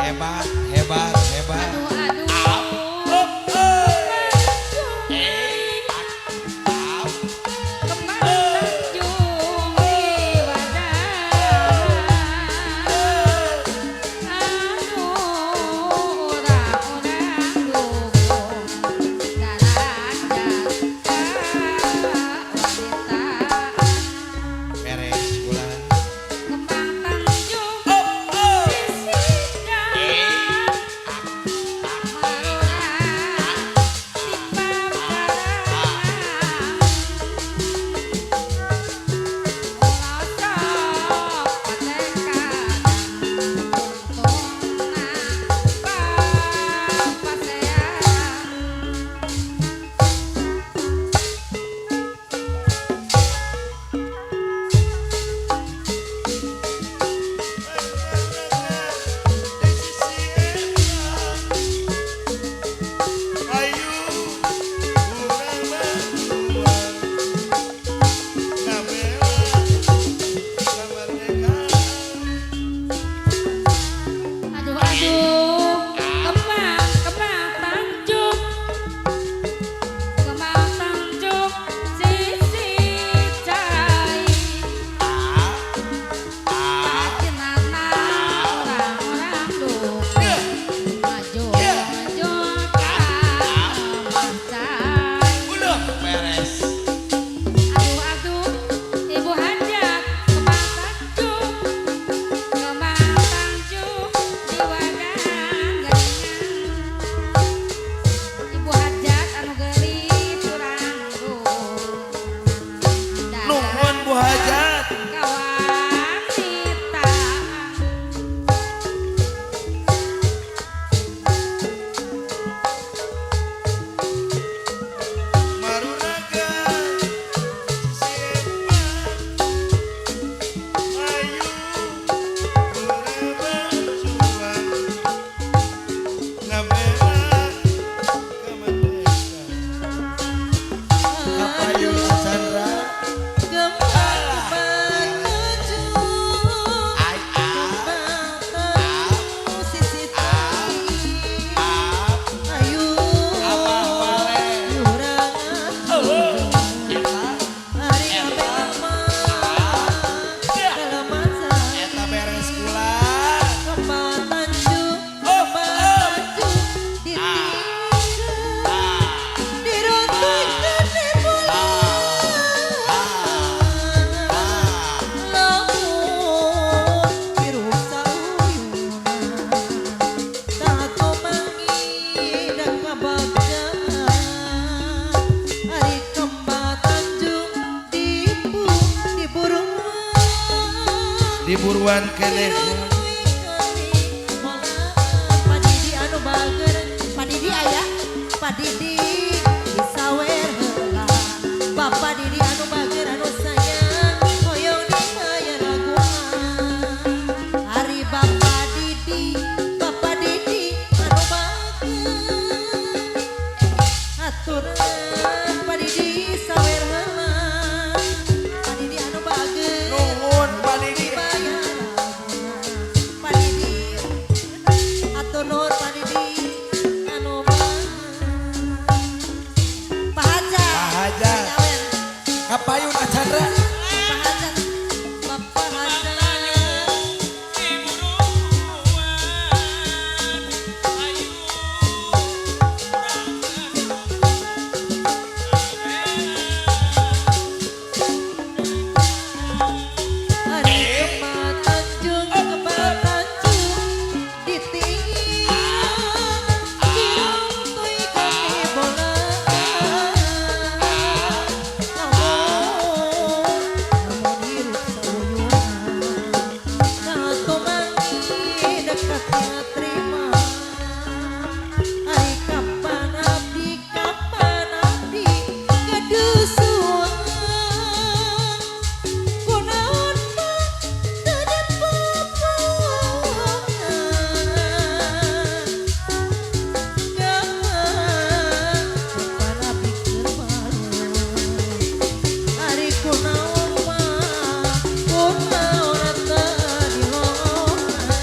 Hebat, hebat, hebat. Aduh, aduh. Up, up, eh. Eh, up. Kembang Tanjung di wadah. Anu urang-urang dukung darajat kawanitaan. Beres kula. Kembang Tanjung Up, up. sisidan Eh, marurah ti pakarangan. Ulah sok patekanan untungna papasean. Di sisi eta, ayu urang berjuang ngabela kemerdekaan. Aduh, aduh, kembang, kembang Tanjung, kembang Tanjung sisi cai. Ah, ah, Pacinana orang-orang dukung maju maju ka cai. Udah beres. Aduh, aduh, Ibu Hajat, kembang Tanjung, kembang Tanjung di wadah garingan. Ibu Hajat anu geulis urang. Nuhun, Bu Hajat. Kawanitaan. Maruraga sisi eta, ayu urang berjuang ngabela kemerdekaan. Kapayun Sandra. Kembang Tanjung, Ai, ah, kembang Tanjung sisi cai. Ah, Ayu, Abah Wale. urang Oh, eta, ari ngabela mah kalaman eta beres kula. Kembang Tanjung, Oh, kembang oh. Tanjung ditinggal, Ah, diruntuhkeun di bulan. Ah. Lamun hirup sauyuna, tak mangi kabagjaan. Ari kembang Tanjung dibu diburuan. Diburuan keneh. Pak Didi anu bager, Pak Didi aya, Pak Didi disawer heula. Bapak Didi anu bager anu sayang, hoyong dibayar laguna. Ari Bapak Didi, Bapak Didi anu bager. Aturan Pak Didi sawer heula. Pak Didi anu bager. Nuhun, Pak Didi. Dibayar laguna. Pak Didi, atur nuhun Pak Didi anu bager. Pak Hajat. Pak Hajat. Nyawer. Kapayun Chandra. Pak Hajat. Bapak Hajat. Diburuan, ayu urang Ari kembang Tanjung, kembang Tanjung ditinggal, diruntuhkeun di bolaan. Lamun, lamun hirup sauyuna, kato mangi dekatnya terima. Ari kapan abdi kedusuan. Kunaon mah teu dipopohan. Kapan abdi keur malu. Ari kunaon mah, kunaon teu dilohan.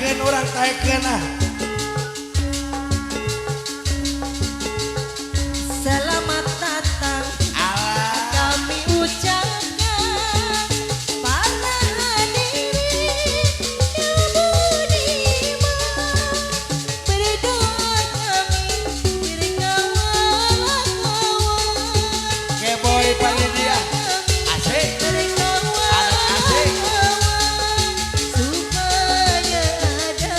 Taekeun urang, taekeun ah. Selamat datang Alah. Kami ucapkan para hadirin yang budiman. Berdoa kami berkawan-kawan. Keboy panitia. Asik. Berkawan-kawan supaya ada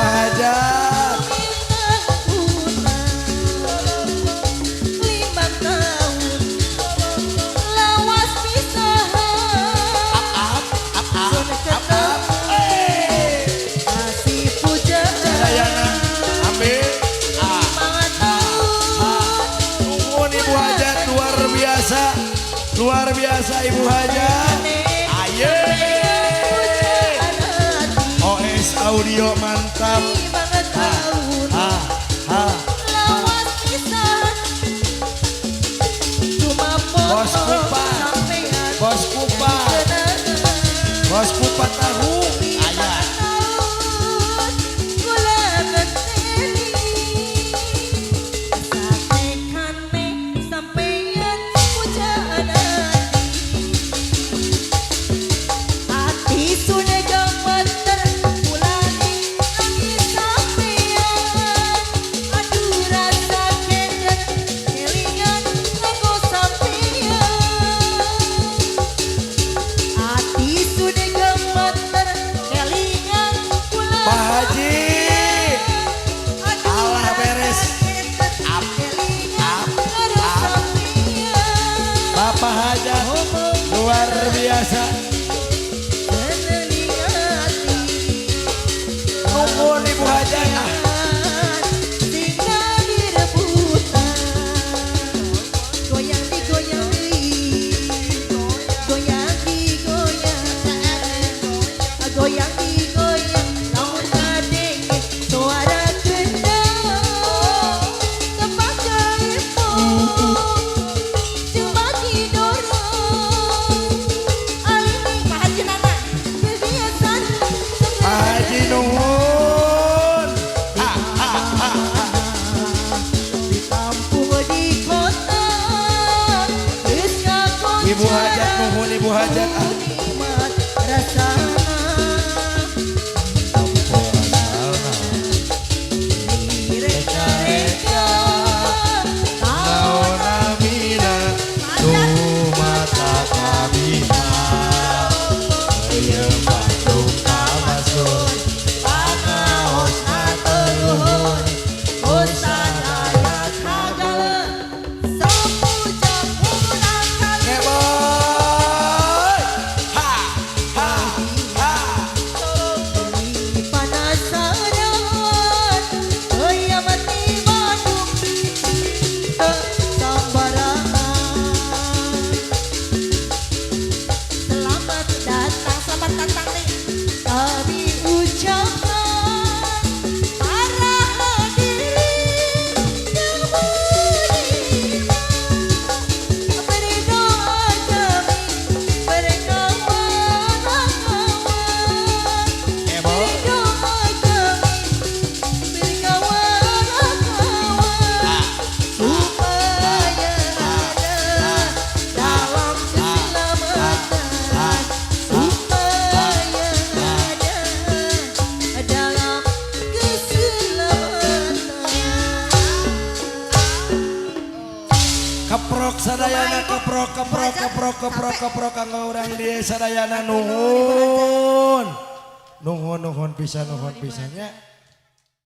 Bapak Hajat. 5 tahun lawas pisahan. Up, up, up, up, up. Eh. Masih pujaan. Sadayana ambil. Ah. 5 tahun. Nuhun, Ibu Hajat, luar biasa. Luar biasa, Ibu Hajat. Aye. OS Audio mantap. 5 tahun Ha ha. lawas pisahan. Cuma Bos Kupa. sampean. Bos Kupa. Bos Kupa tahu. Aya. Kula ngenteni satekane sampeyan pujaan ati. Ati sune gemeter mulane nangis sampeyan. Aduh, rasa keder kelingan nganggo sampeyan. Ati sune gemeter kelingan kula. Pak Haji. Aduh, Alah, beres. rasa Up, kelingan up, karo up. Sampeyan. Bapak Hajat luar biasa. Seneng ati. Nuhun, Ibu Hajat. Ah. Sing direbutan. Goyang digoyang deui. Goyang digoyang. Goyang digoyang lamun kadenge suara kendang. Tepak embong jeung bagi dorong. Alini Pak Haji Nana kebiasaan. Pak Haji, nuhun. Ha ha ha ha. Di kampung, di kota geus ngakoncara. Ibu Hajat, nuhun, Ibu Hajat. Ah. Nikmat rasana. Reka-reka. Naon namina tumata kabina. Ieu Bandung kamasuk. Pangaosna teluhur. Usadaya sagala sapuja murangkalih. Keboy. Ha ha ha. Penasaran kiamat di Bandung teu sambarangan. Selamat datang nih kami ucapkan para hadirin yang budiman. Berdoa kami berkawan-kawan. Keboy. Berdoa kami berkawan-kawan supaya ada dalam keselamatan, supaya ada dalam keselamatan. Keprok sadayana, keprok, keprok, keprok, keprok, keprok kanggo urang dieu sadayana. Nuhun, nuhun, nuhun pisan, nuhun pisan nya.